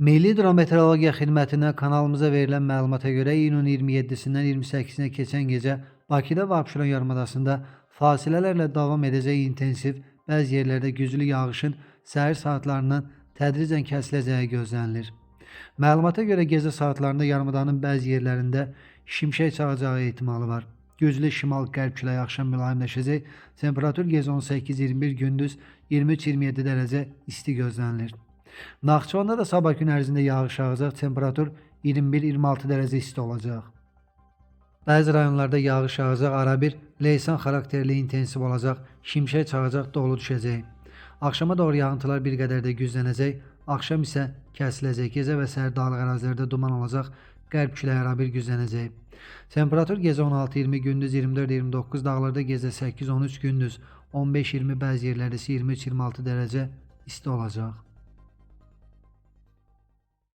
Milli Hidrometeorologiya Xidmətindən kanalımıza verilən məlumata görə iyunun 27-sindən 28-nə keçən gecə Bakıda və Abşeron yarımadasında fasilələrlə davam edəcək intensiv, bəzi yerlərdə güclü yağışın səhər saatlarından tədricən kəsiləcəyi gözlənilir. Məlumata görə gecə saatlarında yarımadanın bəzi yerlərində şimşək çaxacağı ehtimalı var. Güclü şimal-qərb küləyi axşam mülayimləşəcək. Temperatur gecə 18-21, gündüz 23-27 dərəcə isti gözlənilir. Naxçıvanda da sabah gün ərzində yağış yağacaq. Temperatur 21-26 dərəcə isti olacaq. Bəzi rayonlarda yağış yağacaq, arabir leysan xarakterli intensiv olacaq, şimşək çaxacaq, dolu düşəcək. Axşama doğru yağıntılar bir qədər də güclənəcək, axşam isə kəsiləcək. Gecə və səhər dağlıq ərazilərdə duman olacaq, qərb küləyi arabir güclənəcək. Temperatur gecə 16-20, gündüz 24-29, dağlarda gecə 8-13, gündüz 15-20, bəzi yerlərdə isə 23-26 dərəcə isti olacaq.